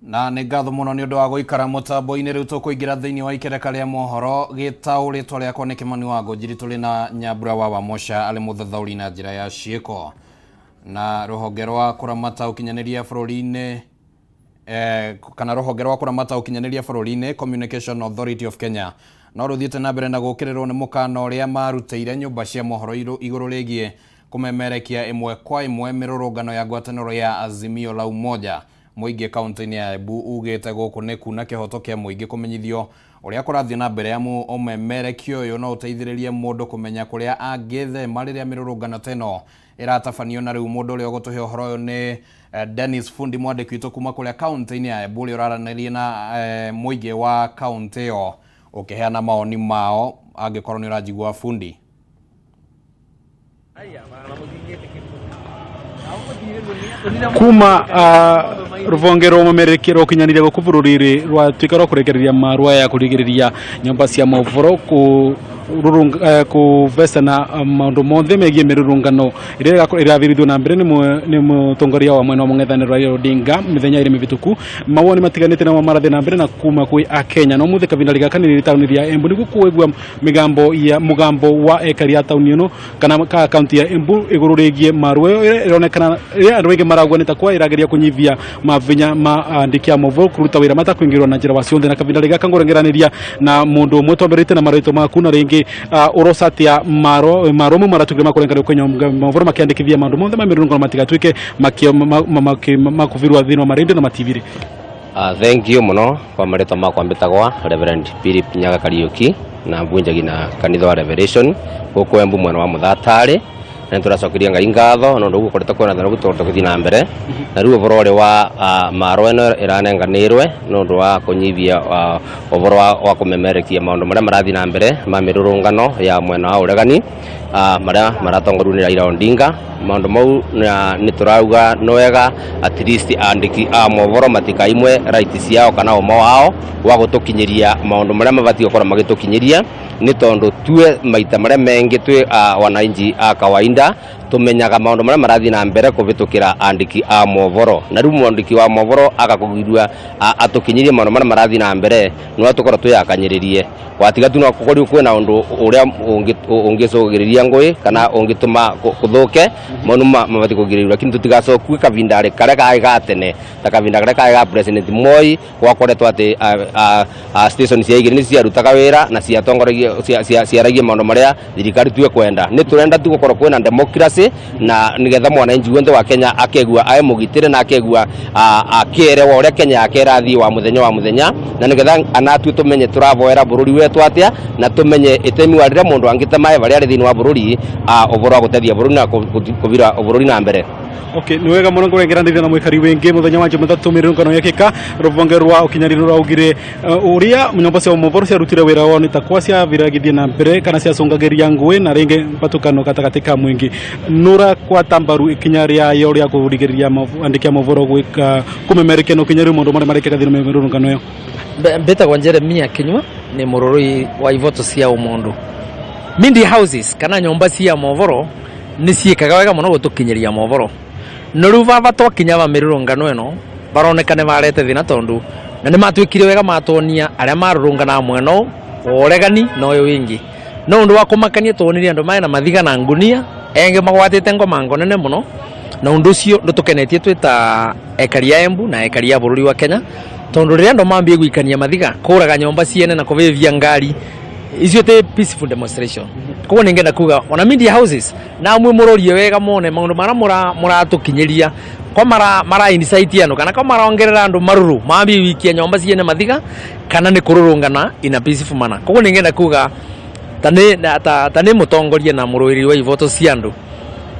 Na nĩ ngatho mũno nĩ ũndũ wa gũikara mũtambo-inĩ. Rĩu tũkũingĩra thĩinĩ wa ikereka rĩa mohoro gĩtaũ. Rĩtwa rĩakwa nĩ Kĩmani wa Ngũnjiri. Tũrĩ na Nyambura wa Wamosha arĩ mũthathaũri na njĩra ya ciĩko na rũhonge rwa kũramata ũkinyanĩria bũrũri-inĩ, kana rũhonge rwa kũramata ũkinyanĩria bũrũri-inĩ, Communication Authority of Kenya, no rũthiĩte na mbere na gũkĩrĩrwo nĩ mũkana ũrĩa marutĩire nyũmba cia mohoro igũrũ rĩgiĩ kũmemerekia ĩmwe kwa ĩmwe mĩrũrũngano ya ngwatanĩro ya Azimio la Umoja. Mũingĩ kaunti-inĩ ya Embu ugĩte gũkũ nĩ kuna kĩhoto kĩa mũingĩ kũmenyithio ũrĩa kũrathiĩ na mbere, amu ũmemerekia ũyũ no ũteithĩrĩrie mũndũ kũmenya kũrĩa angĩthema rĩrĩa mĩrũrũngano ta ĩno ĩratabanio. Na rĩu mũndũ ũrĩa ũgũtũhe ũhoro ũyũ nĩ Dennis Fundi, mwandĩki witũ kuma kũrĩa kaunti-inĩ ya Embu, ũrĩa ũraranĩria na mũingĩ wa kaunti ĩyo ũkĩheana mawoni mao. Angĩkorwo nĩ ũranjigua, Fundi. Kuma rũhonge rwa ũmemerekia rwa ũkinyanĩria gũkũ bũrũri-inĩ rwatuĩka rwa kũrekereria marũa ya kũrigĩrĩria nyũmba cia mohoro kũbecana maũndũ mothe megiĩ mĩrũrũngano ĩrĩa ĩrathirithio na mbere nĩ mũtongoria wa mwena wa mũng'ethanĩro Raila Odinga mĩthenya ĩrĩ mĩhĩtũku. Mawoni matiganĩte namo marathiĩ na mbere na kuma kwĩ Akenya no mũthĩ kavinda gaka nĩ taũni ya Embu nĩguo kũigua mĩgambo ya mũgambo wa ekari a taũni ĩno kana ka kaunti ya Embu igũrũ rĩgiĩ marũa ĩyo ĩrĩa ĩronekana ĩrĩa andũ aingĩ marauga nĩ ta kwa ĩrageria kũnyivia mavinya ma andĩki a mohoro kũruta wĩra matakwingĩrwo na njĩra wa ciothe. Na kavinda gaka ngũrengeranĩria na mũndũ ũmwe twambĩrĩte na marĩtwa maku, na rĩngĩ ũroca atĩa marũa mau maratuĩkire makũrengerwo kwenye mohoro makĩandĩkithia maũndũ mothe ma mĩrũrũngano matigatuĩke makũbirwo thĩinĩ wa marendio na mativiri? Thank you muno. Kwa marĩtwa makwa mbĩtagwa Reverend Philip Nyaga Kariuki na mbunjagi na kanitha wa Revelation gũkũ Embu mwena wa Mũthatarĩ, na nĩtũracokeria Ngai ngatho nĩ ũndũ gũkoretwo kwĩna thĩna gũtũrĩte tũgĩthiĩ na mbere. Na rĩu ũhoro ũrĩ wa marũa ĩno ĩranenganĩrwe nĩ ũndũ wa kũnyihia ũhoro wa kũmemerekia maũndũ marĩa marathiĩ na mbere ma mĩrũrũngano ya mwena wa ũregani marĩa maratongorio nĩ Raila Odinga, maũndũ mau nĩ tũrauga nĩ wega at least andĩki a mohoro matikaimwe right ciao kana ũma wao wa gũtũkinyĩria maũndũ marĩa mabatiĩ gũkorwo magĩtũkinyĩria, nĩ tondũ tue maita marĩa mengĩ twĩ wananchi a kawaida tũmenyaga maũndũ marĩa marathiĩ na mbere kũhĩtũkĩra andĩki a mohoro. Na rĩu mwandĩki wa mohoro agakũgiria atũkinyĩrie maũndũ marĩa marathiĩ na mbere, no tũkorwo twĩyakanyĩrĩrie watiga tu no gũkorwo kwĩna ũndũ ũrĩa ũngĩcũgĩrĩria ngũĩ kana ũngĩtũma kũthũke maũndũ mabatiĩ kũgirĩrĩrio, lakini tũtigacokue kavinda karĩa karĩ ga tene, ta kavinda karĩa karĩ ga President Moi, gwakoretwo atĩ station cia igĩrĩ nĩ ciarutaga wĩra na ciatongoragia, ciaragia maũndũ marĩa thirikari tu ĩkwenda. Nĩ tũrenda tu gũkorwo kwĩna democracy na nĩgetha mwananchi wothe wa Kenya akegua ae mũgitĩre na akegua akĩerewa ũrĩa Kenya yake ĩrathiĩ wa mũthenya wa mũthenya, na nĩgetha anatue tũmenye tũravoera bũrũri wetu atĩa na tũmenye itemi wa rĩrĩa mũndũ angĩtema varĩa arĩ thĩinĩ wa bũrũri ũhoro wa gũteithia bũrũri na kũbira bũrũri na mbere. Okay, nĩ wega mũno. Ngũrengeranĩria na mwĩkari wĩngĩ. Mũthenya wa Jumatatũ mĩrũrũngano yekĩka, rũhonge rwa ũkinyanĩria rũraugire ũrĩa nyũmba cia mohoro ciarutire wĩra wao nĩ ta kwa ciabiragithie na mbere kana ciacũngagĩria ngũĩ na rĩngĩ mpatũkano gatagatĩ ka mũingĩ. Nũrakwata mbaru ikinya rĩayo rĩa kũrigĩrĩria andĩki a mohoro gwĩka kũmemerekia na ũkinyanĩru maũndũ marĩa marekĩka thĩinĩ wa mĩrũrũngano ĩyo? Mbĩtagwo Jeremia Kinyua, nĩ mũrũrũi wa ivoto cia ũmũndũ. Media houses kana nyũmba cia mohoro nĩ ciĩkaga wega mũno gũtũkinyĩria mohoro, no rĩu baba twakinya ba mĩrũrũngano ĩno baroneka nĩ marete thĩna, tondũ na nĩ matuĩkire wega matuonia arĩa marũrũnganaga mwena ũyũ wa ũregani na ũyũ wĩngĩ. No ũndũ wa kũmakania, tuonire andũ mena mathiga na ngunia, engĩ magwatĩte ngomango nene mũno, na ũndũ ũcio ndũtũkenetie twĩ ta ekari a Embu na ekari a bũrũri wa Kenya, tondũ rĩrĩa andũ mambie gũikania mathiga, kũraga nyũmba ciene na kũvĩvia ngari icio ti peaceful demonstration. Koguo ningenda kuga ona media houses na mwe mũrorie wega mone maũndũ marĩa mũratũkinyĩria ko mara incite andũ kana ko marongerera andũ marũrũ mambie wikia nyũmba ciene mathiga kana nĩ kũrũrũngana in a peaceful manner. Koguo ningenda kuga ta nĩ ta nĩ mũtongoria na mũrũĩrĩri wa ivoto cia andũ,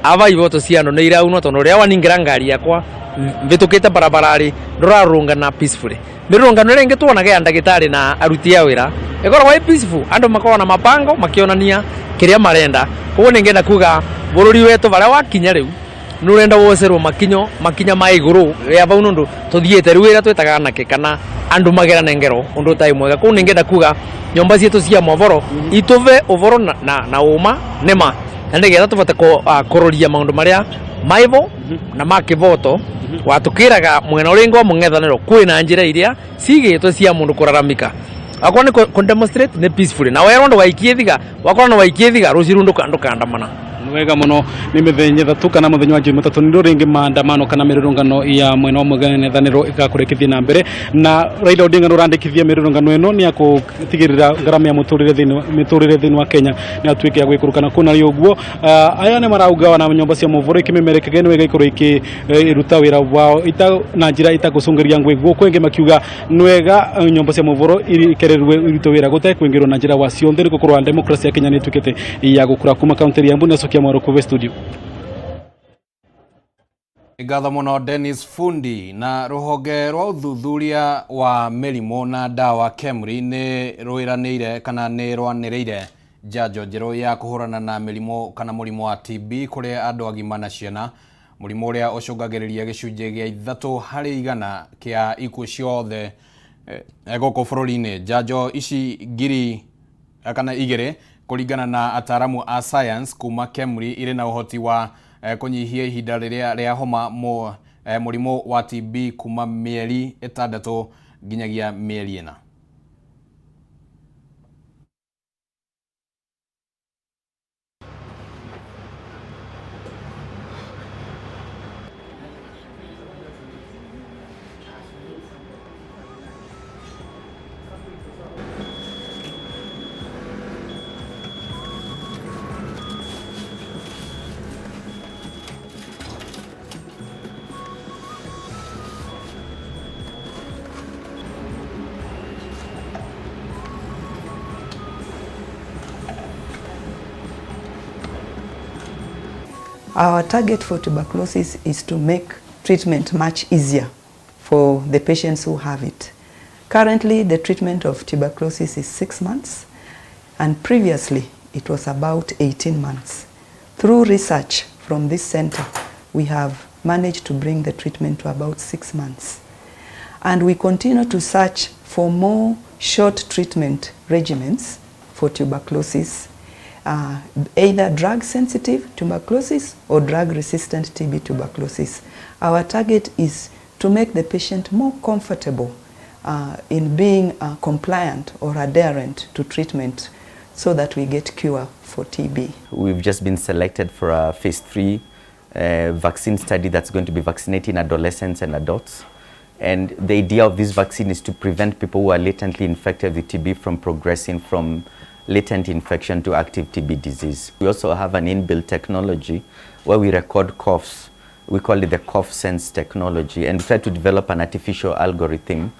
aba ivoto cia andũ nĩ iraunwo, tondũ rĩrĩa waningĩra ngari yakwa mbĩtũkĩte barabara-rĩ, ndũrarũrũngana peacefully. Mĩrũrũngano ĩrĩa ĩngĩ tuonaga ya ndagĩtarĩ na aruti a wĩra ĩkoragwo ĩ peaceful, andũ makoragwo na mabango makĩonania kĩrĩa marenda. Koguo nĩngenda kuga bũrũri wetũ barĩa wakinya rĩu nĩ ũrenda wocerwo makinyo makinya ma igũrũ rĩa bau, nũndũ tũthiĩte rĩu ĩrĩa twĩtaga anake kana andũ magerane ngero ũndũ ũtarĩ mwega. Koguo nĩngenda kuga nyũmba citũ cia mohoro itũve ũhoro na ũma nĩma, na nĩgetha tũbote kũroria maũndũ marĩa maivo. Na ma kivoto watukiraga mwena uringo wa mung'ethaniro kwina njira iria cigitwe cia mundu kuraramika akorwo ni ku demonstrate ni peacefully na werwo ndugaikie thiga wakorwo no waikie thiga ruciru ndukandamana. Nĩ wega muno. Nĩ mĩthenya ĩtatũ kana mũthenya wa Jumatatũ nĩrĩo rĩngĩ maandamano kana mĩrũrũngano ya mwena wa mũng'ethanĩro ĩgakorwo ĩkĩthiĩ na mbere, na Raila Odinga nĩ ũrandĩkithia mĩrũrũngano ĩno nĩ akũtigĩrĩra ngarama ya mũtũrĩre thĩinĩ wa Kenya nĩ atuĩke ya gũikũrũka. Na kũna ũguo aya nĩ marauga na nyũmba cia mohoro ikĩmemerekage nĩ wega ikorwo ikĩruta wĩra wao na njĩra itakũcũngĩrĩria ngũĩ, gũkũ ĩngĩ makiuga nĩ wega nyũmba cia mohoro ikererwe irute wĩra gũtekũingĩrwo na njĩra wa cionthe, nĩ gũkorwo democracy ya Kenya nĩ ĩtuĩkĩte ya gũkũra. Kuma kaunti ya Embu nĩcokia mwaro kũve studio. Ngatho muno Dennis Fundi. Na ruhonge rwa uthuthuria wa mĩrimũ na ndawa KEMRI nĩ rwĩranĩire kana nĩ rwanĩrĩire njanjo njerũ ya kũhũrana na mĩrimũ kana mũrimũ wa TB kũrĩ andũ agima na ciana, mũrimũ ũrĩa ũcũngagĩrĩria gĩcunjĩ gĩa 3% kĩa ikuũ ciothe gũkũ bũrũri-inĩ. Njanjo ici 2,000 kũringana na ataramu a science kuma KEMRI irĩ na ũhoti wa kũnyihia ihinda rĩrĩa rĩa homa mũrimũ wa TB kuma mĩeri 6 nginyagia mĩeri 4. Our target for tuberculosis is to make treatment much easier for the patients who have it. Currently, the treatment of tuberculosis is 6 months, and previously it was about 18 months. Through research from this center, we have managed to bring the treatment to about 6 months. And we continue to search for more short treatment regimens for tuberculosis, either drug-sensitive tuberculosis or drug-resistant TB tuberculosis. Our target is to make the patient more comfortable in being compliant or adherent to treatment so that we get cure for TB. We've just been selected for a phase 3 vaccine study that's going to be vaccinating adolescents and adults. And the idea of this vaccine is to prevent people who are latently infected with TB from progressing from latent infection to active TB disease. We also have an inbuilt technology where we record coughs. We call it the CoughSense technology, and we try to develop an artificial algorithm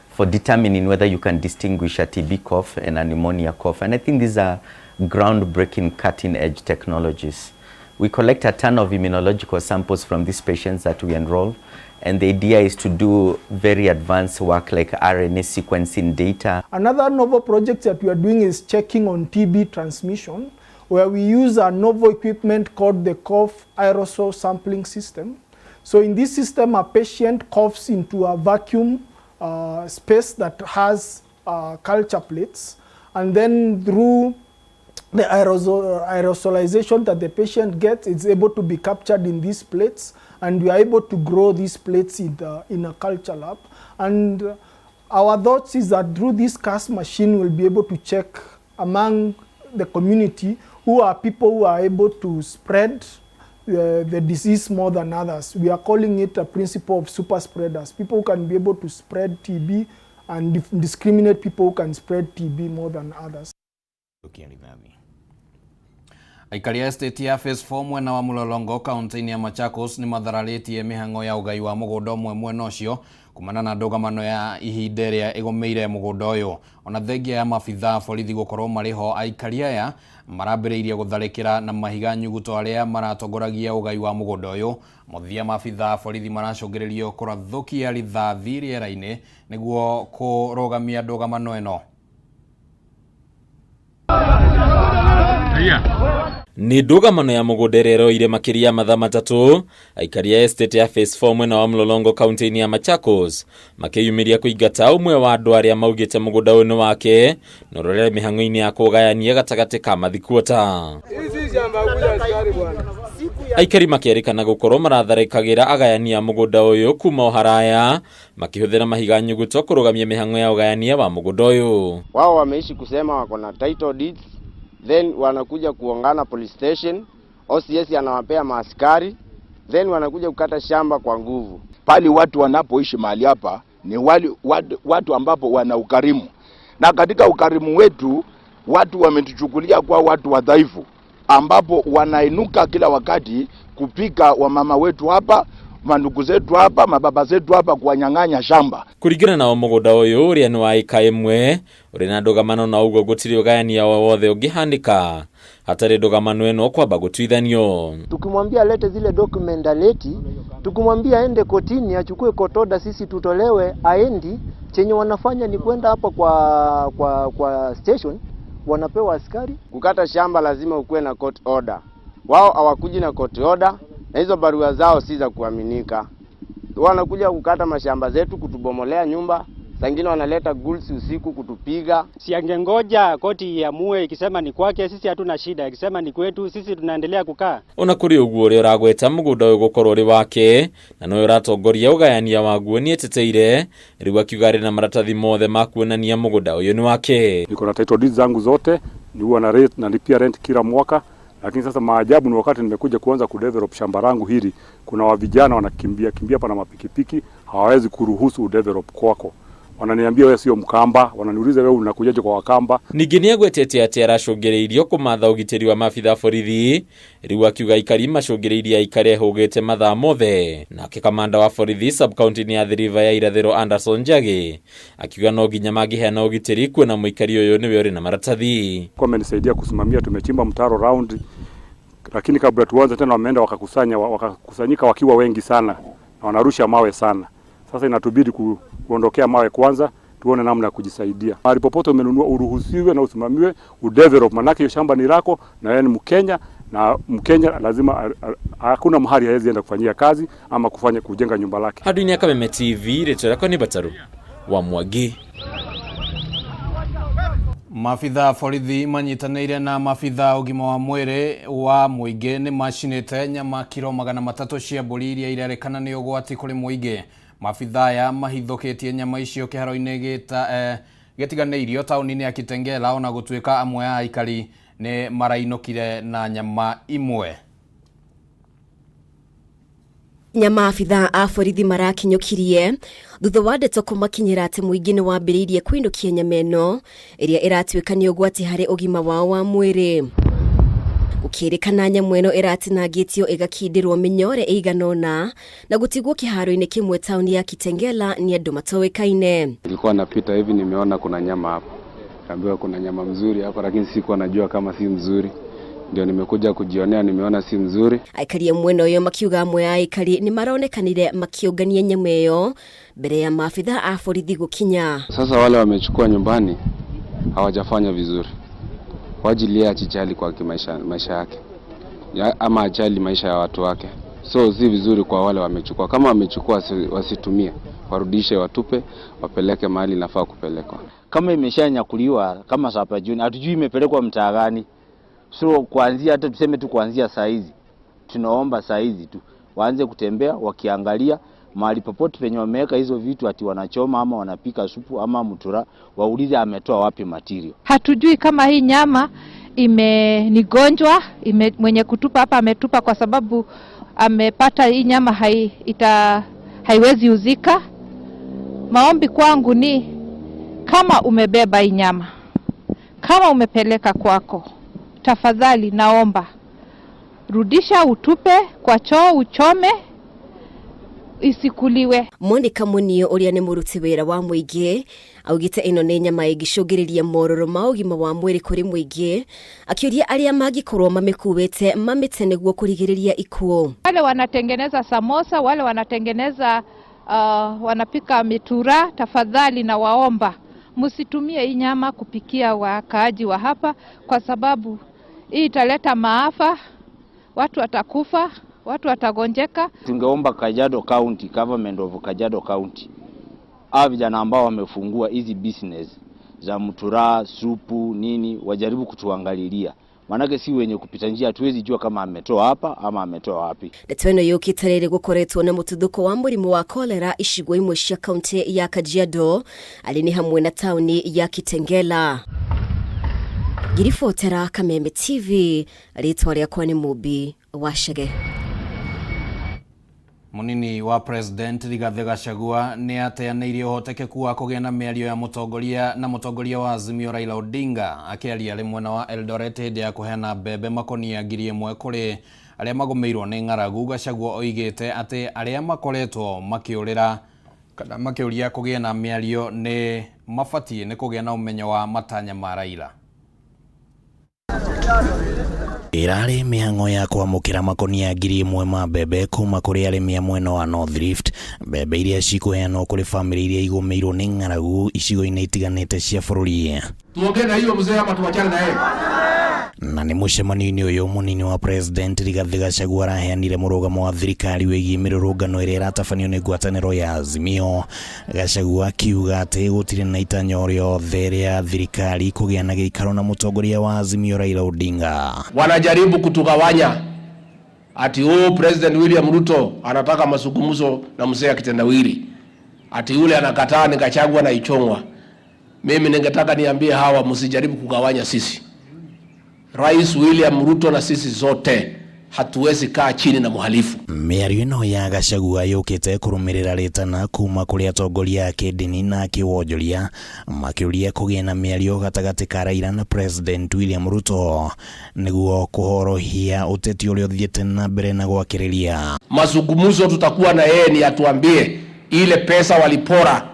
for determining whether you can distinguish a TB cough and a pneumonia cough. And I think these are groundbreaking, cutting-edge technologies. We collect a ton of immunological samples from these patients that we enroll, and the idea is to do very advanced work like RNA sequencing data. Another novel project that we are doing is checking on TB transmission, where we use a novel equipment called the cough aerosol sampling system. So in this system, a patient coughs into a vacuum space that has culture plates, and then through the aerosolization that the patient gets, it's able to be captured in these plates, and we are able to grow these plates in a culture lab. And our thoughts is that through this CAS machine, we'll be able to check among the community who are people who are able to spread the disease more than others. We are calling it a principle of super spreaders, people who can be able to spread TB and discriminate people who can spread TB more than others. Aikari a estate ya Phase 4 mwena wa Mulolongo kaunti-inĩ ya Machakos nĩ mathararĩtie mĩhang'o ya ũgai wa mũgũnda ũmwe mwena ũcio kumana na ndũgamano ya ihinda ĩrĩa ĩgũmĩire mũgũnda ũyũ. Ona thengia ya maabithaa borithi gũkorwo marĩ ho, aikari aya marambĩrĩirie gũtharĩkĩra na mahiga nyuguto arĩa maratongoragia ũgai wa mũgũnda ũyũ. Mũthia maabithaa borithi maracũngĩrĩrio kũrathũkia rithathi rĩera-inĩ nĩguo kũrũgamia ndũgamano ĩno. Nĩ ndũgamano ya mũgũnda ĩrĩa ĩroire makĩria mathaa 3 aikari a estate ya Phase 4 mwena wa Mlolongo kaunti-inĩ ya Machakos makĩyumĩria kũingata ũmwe wa andũ arĩa maugĩte mũgũnda ũyũ nĩ wake na ũrorere mĩhang'o-inĩ ya kũgayania gatagatĩ ka mathikuota. Aikari makerĩkana gũkorwo maratharĩkagĩra agayania a mũgũnda ũyũ kuma o haraya makĩhũthĩra mahiga nyuguto kũrũgamia mĩhang'o ya ũgayania wa mũgũnda ũyũ. Wao wameishi kusema wako na title deeds, then wanakuja kuongana police station, OCS anawapea maaskari, then wanakuja kukata shamba kwa nguvu. Pali watu wanapoishi mahali hapa ni wali, watu ambapo wana ukarimu, na katika ukarimu wetu watu wametuchukulia kwa watu wadhaifu, ambapo wanainuka kila wakati kupika wamama wetu hapa, mandugu zetu hapa, mababa zetu hapa, kuwanyang'anya shamba. Kũringana nao mũgũnda ũyũ ũrĩa nĩ wa ĩka ĩmwe ũrĩ na ndũgamano na ũguo gũtirĩ ũgayania o wothe ũngĩhanĩka hatarĩ ndũgamano ĩno kwamba gũtuithanio. Tukimwambia alete zile document aleti, tukimwambia aende kotini achukue court order sisi tutolewe, aendi. Chenye wanafanya ni kwenda hapa kwa station, wanapewa askari. Kukata shamba lazima ukuwe na court order. Wao hawakuji na court order, na hizo barua zao si za kuaminika. Wanakuja kukata mashamba zetu, kutubomolea nyumba, saa ingine wanaleta guls usiku kutupiga. Si angengoja koti iamue, ikisema ni kwake sisi hatuna shida, ikisema ni kwetu sisi tunaendelea kukaa. Ona kũrĩ ũguo ũrĩa ũragweta mũgũnda ũyũ gũkorwo ũrĩ wake na nowe ũratongoria ũgayania waguo nĩeteteire rĩu akiuga arĩ na maratathi mothe ma kuonania mũgũnda ũyũ nĩ wake. Niko na title deeds zangu zote, ni huwa na rate nalipia rent kila mwaka, lakini sasa maajabu ni wakati nimekuja kuanza kudevelop shamba langu hili, kuna wa vijana wanakimbia kimbia hapa na mapikipiki, hawawezi kuruhusu udevelop kwako. Wananiambia wewe sio Mkamba, wananiuliza wewe unakujaje kwa Wakamba. Ningĩ nĩagwetete atĩ aracũngĩrĩirio kũmatha ũgitĩri wa maabitha a borithi rĩu akiuga aikari macũngĩrĩirie aikare ehũgĩte mathaa mothe. Nake kamanda wa borithi sub-county-inĩ ya Athi River ya irathĩro Anderson Njagi akiuga no nginya mangĩheana ũgitĩri kuona mũikari ũyũ nĩwe ũrĩ na maratathi. Kwa amenisaidia kusimamia, tumechimba mtaro round, lakini kabla tuanze tena wameenda wakakusanyika wakiwa wengi sana na wanarusha mawe sana. Sasa inatubidi kuondokea mawe kwanza, tuone namna ya kujisaidia. Mahali popote umenunua uruhusiwe na usimamiwe udevelop, manake hiyo shamba ni lako na wewe ni Mkenya, na Mkenya lazima, hakuna mahali hawezi enda kufanyia kazi ama kufanya kujenga nyumba lake. Handũ-inĩ ya Kameme TV, rĩtwa rĩakwa nĩ Bataru wa Mwangi. Maabitha a borithi manyitanĩire na maabitha a ũgima wa mwĩrĩ wa mũingĩ nĩ macinĩte nyama kiro 300 cia mbũri iria irerĩkana nĩ ũgwati kũrĩ mũingĩ. Maabitha aya mahithũkĩtie nyama icio kĩharo-inĩ gĩtiganĩirio taũni-inĩ ya Kitengela ona gũtuĩka amwe a aikari nĩ marainũkire na nyama imwe. Nyama abitha a borithi marakinyũkirie thutha wa ndeto kũmakinyĩra atĩ mũingĩ nĩ wambĩrĩirie kũinũkia nyama ĩno ĩrĩa ĩratuĩka nĩ ũgwati harĩ ũgima wao wa mwĩrĩ. Gũkĩrĩkana nyamũ ĩno ĩratinangĩtio ĩgakindĩrwo mĩnyore ĩigana ũna na gũtigwo kĩharo-inĩ kĩmwe taũni ya Kitengela nĩ andũ matoĩkaine. Nilikuwa napita hivi nimeona kuna nyama hapa, kaambiwa kuna nyama mzuri hapa, lakini sikuwa najua kama si mzuri, ndio nimekuja kujionea, nimeona si mzuri. Aikari a mwena ũyũ makiuga amwe a aikari nĩ maronekanire makĩũngania nyama ĩyo mbere ya maabitha a borithi gũkinya. Sasa wale wamechukua nyumbani hawajafanya vizuri, kwa ajili yeye achijali kwa kimaisha, maisha yake ya, ama ajali maisha ya watu wake, so si vizuri kwa wale wamechukua. Kama wamechukua wasitumie, warudishe, watupe, wapeleke mahali inafaa kupelekwa. Kama imeshanyakuliwa kama sapa jioni, hatujui imepelekwa mtaa gani. So kuanzia hata tuseme tu kuanzia saa hizi, tunaomba saa hizi tu waanze kutembea wakiangalia mahali popote penye wameweka hizo vitu, ati wanachoma ama wanapika supu ama mutura, waulize ametoa wapi material. Hatujui kama hii nyama ni gonjwa, mwenye kutupa hapa ametupa kwa sababu amepata hii nyama haiwezi uzika. Maombi kwangu ni kama umebeba hii nyama, kama umepeleka kwako, tafadhali naomba rudisha, utupe kwa choo, uchome, isikuliwe. Monica Munio ũrĩa nĩ mũruti wĩra wa mũingĩ augĩte ĩno nĩ nyama ĩngĩcũngĩrĩria morũrũ ma ũgima wa mwĩrĩ kũrĩ mũingĩ, akĩũria arĩa mangĩkorwo mamĩkuĩte mamĩte nĩguo kũrigĩrĩria ikuũ. Wale wanatengeneza samosa, wale wanatengeneza wanapika mitura, tafadhali na waomba msitumie hii nyama kupikia wakaaji wa hapa, kwa sababu hii italeta maafa, watu watakufa, watu watagonjeka. Tungeomba Kajiado County, government of Kajiado County, hawa vijana ambao wamefungua hizi business za mutura, supu, nini, wajaribu kutuangalilia, Maanake si wenye kupita njia, hatuwezi jua kama ametoa hapa ama ametoa wapi. Ndeto ĩno yũkĩte rĩrĩ gũkoretwo na mũtuthũko wa mũrimũ wa kolera icigo imwe cia kaunti ya Kajiado arĩ nĩ hamwe na taũni ya Kitengela. Ngiribotera Kameme TV, rĩtwa rĩakwa nĩ Mũmbi wa Chege. Munini wa President Rigathi Gachagua nĩ ateanĩirie ũhotekeku wa kũgĩa na mĩario ya mũtongoria na mũtongoria wa Azimio Raila Odinga akĩaria arĩ mwena wa Eldoret hĩndĩ ya kũheana mbembe makonia 1000 kũrĩ arĩa magũmĩirwo nĩ ng'aragu. Gachagua oigĩte atĩ arĩa makoretwo makĩũrĩra kana makĩũria kũgĩa na mĩario nĩ mabatiĩ nĩ kũgĩa na ũmenyo wa matanya ma Raila. Ĩrarĩ mĩhang'o ya kwamũkĩra makonia 1000 ma mbembe kuma kũrĩ arĩmi a mwena wa North Rift, mbembe iria cikũheanwo kũrĩ bamĩrĩ iria igũmĩirwo nĩ ng'aragu icigo-inĩ itiganĩte cia bũrũri. Tuongee na hiyo mzee ama tuachane na yeye? Na nĩ mũcemanio-inĩ ũyũ mũnini wa President Rigathi Gachagua araheanire mũrũgamo wa thirikari wĩgiĩ mĩrũrũngano ĩrĩa ĩratabanio nĩ ngwatanĩro ya Azimio. Gachagua akiuga atĩ gũtirĩ na itanya o rĩothe rĩa thirikari kũgĩa na gĩikaro na mũtongoria wa Azimio Raila Odinga. Wanajaribu kutugawanya ati oh, President William Ruto anataka mazungumzo na mzee akitendawili, ati yule anakataa ni Gachagua na Ichong'wa. Mimi ningetaka niambie hawa, msijaribu kugawanya sisi. Rais William Ruto na sisi zote hatuwezi kaa chini na muhalifu. Mĩario ĩno ya Gachagua yũkĩte kũrũmĩrĩra rĩtana kuma kũrĩ atongoria a kĩndini na kĩwonjoria makĩũria kũgĩe na mĩario gatagatĩ ka Raila na President William Ruto nĩguo kũhorohia ũteti ũrĩa ũthiĩte na mbere na gwakĩrĩria. Mazungumzo tutakuwa na yeye ni atuambie ile pesa walipora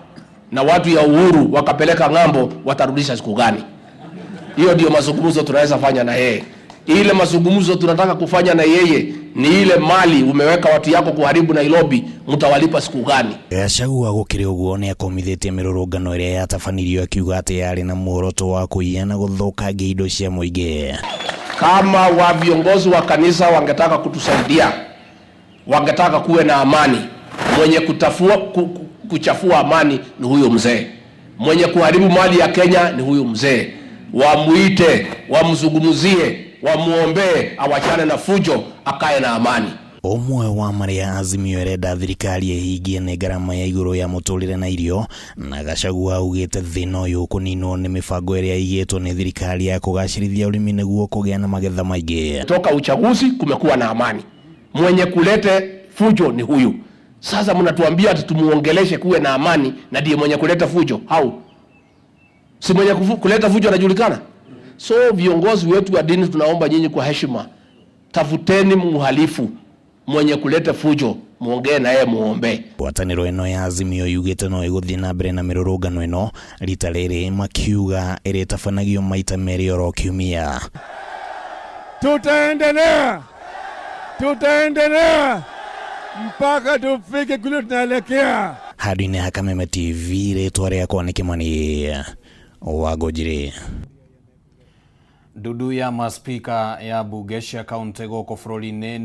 na watu ya Uhuru wakapeleka ng'ambo watarudisha siku gani? Hiyo ndio mazungumzo tunaweza fanya na yeye. Ile mazungumzo tunataka kufanya na yeye ni ile mali umeweka watu yako kuharibu Nairobi, mtawalipa siku gani? Gachagua gũkĩrĩ ũguo nĩ akomithĩtie mĩrũrũngano ĩrĩa yatabanirio akiuga atĩ yarĩ na muoroto wa kũiya na gũthũkangia indo cia mũingĩ. Kama wa viongozi wa kanisa wangetaka kutusaidia, wangetaka kuwe na amani, mwenye kuchafua amani ni huyo mzee, mwenye kuharibu mali ya Kenya ni huyo mzee. Wamuite, wamzungumzie, wamuombee, awachane na fujo, akae na amani. Ũmwe wa marĩa Azimio ĩrenda thirikari ĩhingie nĩ ngarama ya igũrũ ya mũtũrĩre na irio, na Gachagua augĩte thĩna ũyũ ũkũninwo nĩ mĩbango ĩrĩa ĩigĩtwo nĩ thirikari ya kũgacĩrithia ũrĩmi nĩguo kũgĩa na magetha maingĩ. Toka uchaguzi kumekuwa na amani, mwenye kulete fujo ni huyu. Sasa mnatuambia ati tumuongeleshe kuwe na amani na ndiye mwenye kuleta fujo? Au si mwenye kuleta fujo anajulikana? So viongozi wetu wa dini, tunaomba nyinyi kwa heshima, tafuteni mhalifu mwenye kuleta fujo, muongee na yeye, muombe. Ngwatanĩro ĩno ya Azimio yugĩte no ĩgũthiĩ na mbere na mĩrũrũngano ĩno rita rĩrĩ makiuga ĩrĩtabanagio maita merĩ oro kiumia. Tutaendelea, tutaendelea mpaka tufike kule tunaelekea. Handũ-inĩ ha Kameme TV, rĩtwa rĩakwa nĩ Kĩmani wa Ngũnjiri. Ndundu ya maspika ya mbunge cia kaunti gũkũ bũrũri-inĩ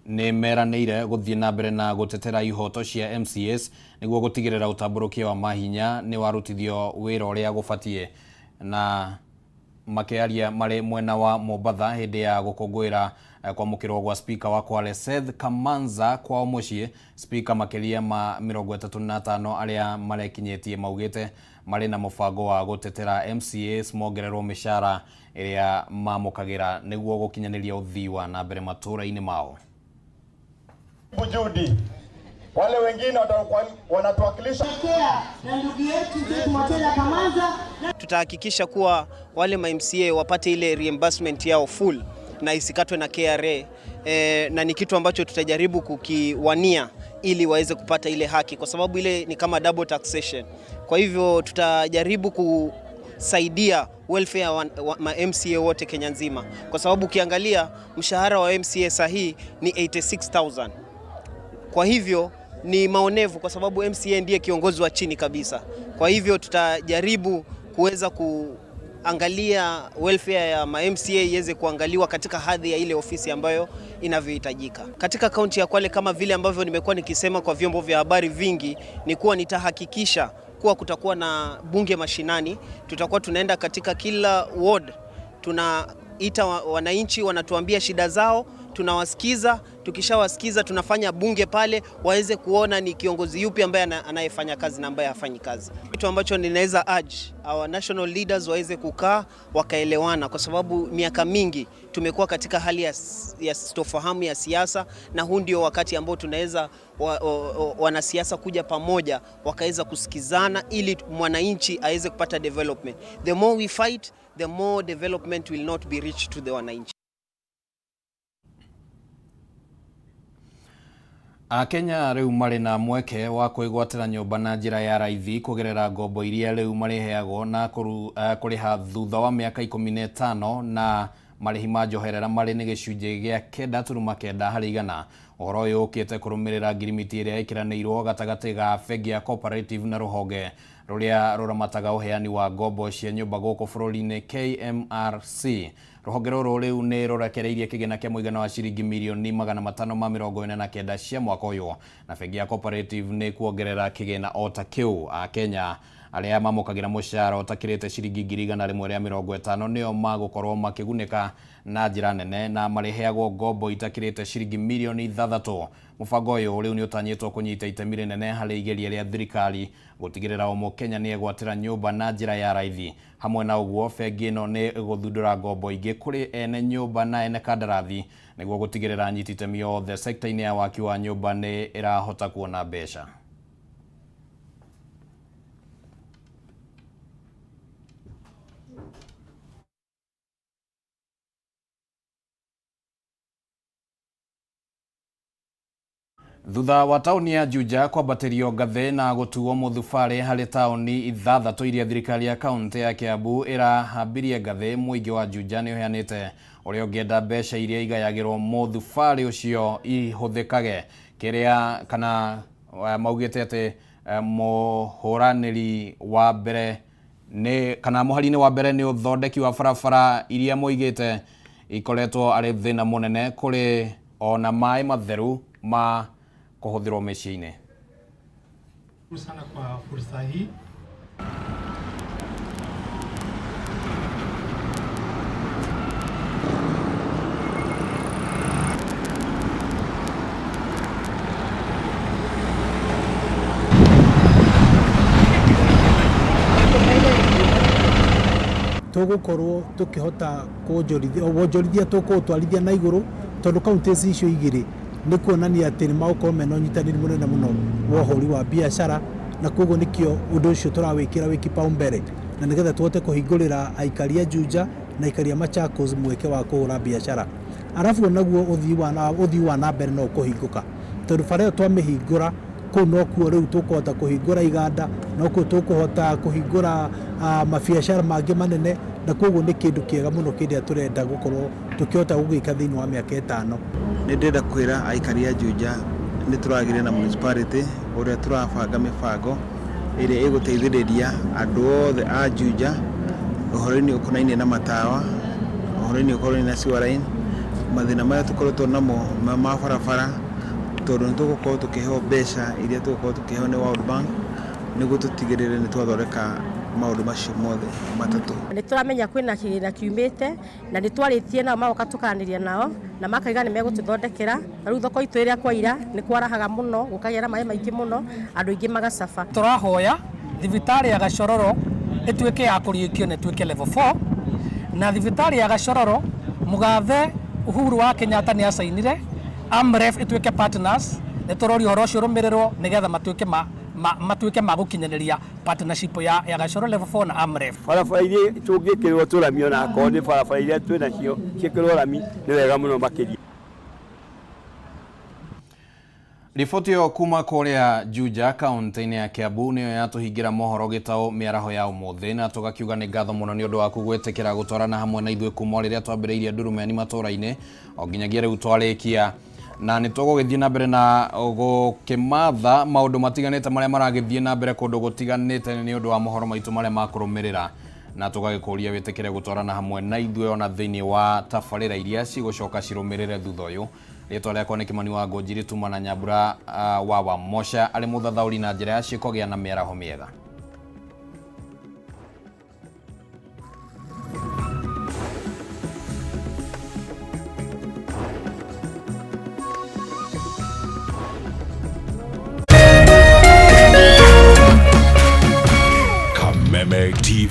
nĩ meranĩire gũthiĩ na mbere na gũtetera ihoto cia MCAs nĩguo gũtigĩrĩra ũtambũrũkia wa mahinya nĩ warutithio wĩra ũrĩa gũbatiĩ. Na makĩaria marĩ mwena wa Mombatha hĩndĩ ya gũkũngũĩra kwamũkĩrwo gwa spika wa Kwale Seth Kamanza kwao mũciĩ, spika makĩria ma 35 arĩa marekinyĩtie maugĩte marĩ na mũbango wa gũtetera MCAs mongererwo mĩcara ĩrĩa mamũkagĩra nĩguo gũkinyanĩria ũthii wa na mbere matũũra-inĩ mao. Juhudi wale wengine wanatuwakilisha na ndugu yetu Seth Mwatela Kamanza. Tutahakikisha kuwa wale ma MCA wapate ile reimbursement yao full na isikatwe na KRA, na ni kitu ambacho tutajaribu kukiwania ili waweze kupata ile haki, kwa sababu ile ni kama double taxation. Kwa hivyo tutajaribu kusaidia welfare wa ma MCA wote Kenya nzima, kwa sababu ukiangalia mshahara wa MCA sahihi ni 86,000. Kwa hivyo ni maonevu, kwa sababu MCA ndiye kiongozi wa chini kabisa. Kwa hivyo tutajaribu kuweza kuangalia welfare ya ma MCA iweze kuangaliwa katika hadhi ya ile ofisi ambayo inavyohitajika. Katika kaunti ya Kwale, kama vile ambavyo nimekuwa nikisema kwa vyombo vya habari vingi, ni kuwa nitahakikisha kuwa kutakuwa na bunge mashinani. Tutakuwa tunaenda katika kila ward, tuna Tunaita wananchi, wanatuambia shida zao, tunawasikiza. Tukishawasikiza tunafanya bunge pale waweze kuona ni kiongozi yupi ambaye anayefanya kazi na ambaye hafanyi kazi. Kitu ambacho ninaweza urge our national leaders waweze kukaa wakaelewana, kwa sababu miaka mingi tumekuwa katika hali ya sitofahamu ya siasa, na huu ndio wakati ambao tunaweza wanasiasa kuja pamoja wakaweza kusikizana ili mwananchi aweze kupata development. The more we fight, the more development will not be reached to the wananchi. Akenya rĩu marĩ na mweke wa kwĩgwatĩra nyũmba na njĩra ya raithi kũgerera ngombo iria rĩu marĩheagwo na kũrĩha thutha wa mĩaka 15 na marĩhi ma njoherera marĩ nĩ gĩcunjĩ gĩa 9.9 harĩ igana. Ũhoro ũyũ ũkĩte kũrũmĩrĩra ngirimiti ĩrĩa ĩkĩranĩirwo gatagatĩ ga bengi ya Cooperative na rũhonge rũrĩa rũramataga ũheani wa ngombo cia nyũmba gũkũ bũrũri-inĩ KMRC. Rũhonge rũrũ rĩu nĩ rũrekereirie kĩgĩna kĩa mũigana wa ciringi mirioni 549 cia mwaka ũyũ, na bengi ya Cooperative nĩ kuongerera kĩgĩna o ta kĩu. Akenya arĩa mamũkagĩra mũcara ũtakĩrĩte ciringi 150,000 nĩo magũkorwo makĩgunĩka na njĩra nene na marĩheagwo ngombo itakĩrĩte ciringi mirioni 6. Mũbango ũyũ rĩu nĩ ũtanyĩtwo kũnyita itemi rĩnene harĩ igeria rĩa thirikari gũtigĩrĩra o Mũkenya nĩ egwatĩra nyũmba na njĩra ya raithi. Hamwe na ũguo, bengi ĩno nĩ ĩgũthundũra ngombo ingĩ kũrĩ ene nyũmba na ene kandarathi nĩguo gũtigĩrĩra anyiti itemi othe sekta-inĩ ya waki wa nyũmba nĩ ĩrahota kuona mbeca. Thutha wa tauni ya Juja kwambatĩrio ngathĩ na gũtuo mũthubarĩ harĩ tauni 6 iria thirikari ya kaunti ya Kiambu ĩrahambirie ngathĩ, mũingĩ wa Juja nĩ ũheanĩte ũrĩa ũngĩenda mbeca iria igayagĩrwo mũthubarĩ ũcio ihũthĩkage. Kĩrĩa kana maugĩte atĩ mũhũranĩri wa mbere nĩ kana mũhari-inĩ wa mbere nĩ ũthondeki wa barabara iria moigĩte ikoretwo arĩ thĩna mũnene kũrĩ ona maĩ matheru ma kũhũthĩrwo mĩciĩ-inĩ. Sana kwa fursa hii. Tũgũkorwo tũkĩhota kuonjorithia wonjorithia tũkũũtwarithia na igũrũ tondũ kaunti icio igĩrĩ nĩ kuonania atĩ nĩ magũkorwo mena ũnyitanĩri mũnene mũno wa ũhũri wa biacara, na koguo nĩkĩo ũndũ ũcio tũrawĩkĩra wĩ kipaumbele na nĩgetha tũhote kũhingũrĩra aikari a Juja na aikari a Machakos mweke wa kũhũra biacara. Arabu onaguo ũthii wa na mbere no ũkũhingũka tondũ bara ĩyo twamĩhingũra kũu nokuo rĩu tũkũhota kũhingũra iganda, nokuo tũkũhota kũhingũra mabiacara mangĩ manene, na koguo nĩ kĩndũ kĩega mũno kĩrĩa tũrenda gũkorwo tũkĩhota gũgĩka thĩinĩ wa mĩaka 5. Nĩ ndĩrenda kwĩra aikari a Juja nĩ tũragĩrĩra na municipality ũrĩa tũrabanga mĩbango ĩrĩa ĩgũteithĩrĩria andũ othe a Juja ũhoro-inĩ ũkonainie na matawa, ũhoro-inĩ ũkonainie na sewer line, mathĩna marĩa tũkoretwo namo ma barabara, tondũ nĩ tũgũkorwo tũkĩheo mbeca iria tũgũkorwo tũkĩheo nĩ World Bank nĩguo tũtigĩrĩre nĩ twathondeka maũndũ macio mothe matatũ. Nĩ tũramenya kwĩna kĩgĩna kiumĩte na nĩ twarĩtie nao magoka tũkaranĩria nao na makaiga nĩ megũtũthondekera. Na rĩu thoko itũ ĩrĩa kwaira nĩ kwarahaga mũno, gũkagĩa na maĩ maingĩ mũno, andũ aingĩ magacaba. Tũrahoya thibitarĩ ya Gachororo ĩtuĩke ya kũriũkio na ĩtuĩke level 4, na thibitarĩ ya Gachororo mũgathe Uhuru wa Kenyatta nĩ acainire AMREF ĩtuĩke partners, nĩ tũroria ũhoro ũcio ũrũmĩrĩrwo nĩgetha matuĩke ma gũkinyanĩria partnership ya Gachororo level 4 na AMREF. Barabara iria tũngĩkĩrwo tũrami ona akorwo nĩ barabara iria twĩ nacio ciĩkĩrwo rami nĩ wega mũno makĩria. Riboti ĩyo kuma kũrĩa Juja kaunti-inĩ ya Kiambu nĩyo yatũhingĩra mohoro gĩtaũ mĩaraho ya ũmũthĩ, na tũgakiuga nĩ ngatho mũno nĩ ũndũ waku gwĩtĩkĩra gũtwarana hamwe na ithuĩ kuma rĩrĩa twambĩrĩirie ndurumeni matũũra-inĩ o nginyagia rĩu twarĩkia, na nĩ tũgũgĩthiĩ na mbere na gũkĩmatha maũndũ matiganĩte marĩa maragĩthiĩ na mbere kũndũ gũtiganĩte nĩ ũndũ wa mohoro maitũ marĩa makũrũmĩrĩra, na tũgagĩkũria wĩtĩkĩre gũtwarana hamwe na ithuĩ ona thĩinĩ wa tabarĩra iria cigũcoka cirũmĩrĩre thutha ũyũ. Rĩtwa rĩakwa nĩ Kĩmani wa Ngũnjiri, tuma na Nyambura wa Wamosha arĩ mũthathaũri na njĩra ya ciĩko gĩa na mĩaraho mĩega.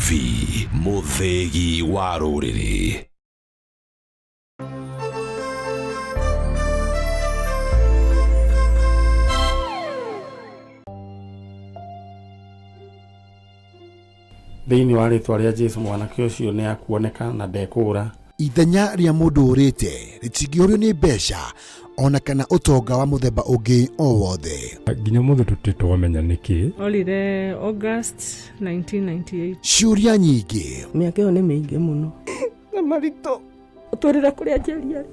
TV, mũthĩgi wa rũrĩrĩ. Thĩinĩ wa rĩtwa rĩa Jesu mwanake ũcio nĩ akuoneka na ndekũũra. Ithenya rĩa mũndũ ũrĩte rĩtingĩũrio nĩ mbeca ona kana ũtonga wa mũthemba ũngĩ o wothe. Nginya mũthĩ tũtirĩ twamenya nĩkĩ. Orire August 1998. Ciũria nyingĩ. Mĩaka ĩyo nĩ mĩingĩ mũno. Na maritũ ũtwĩrĩre kũrĩa Njeri arĩ.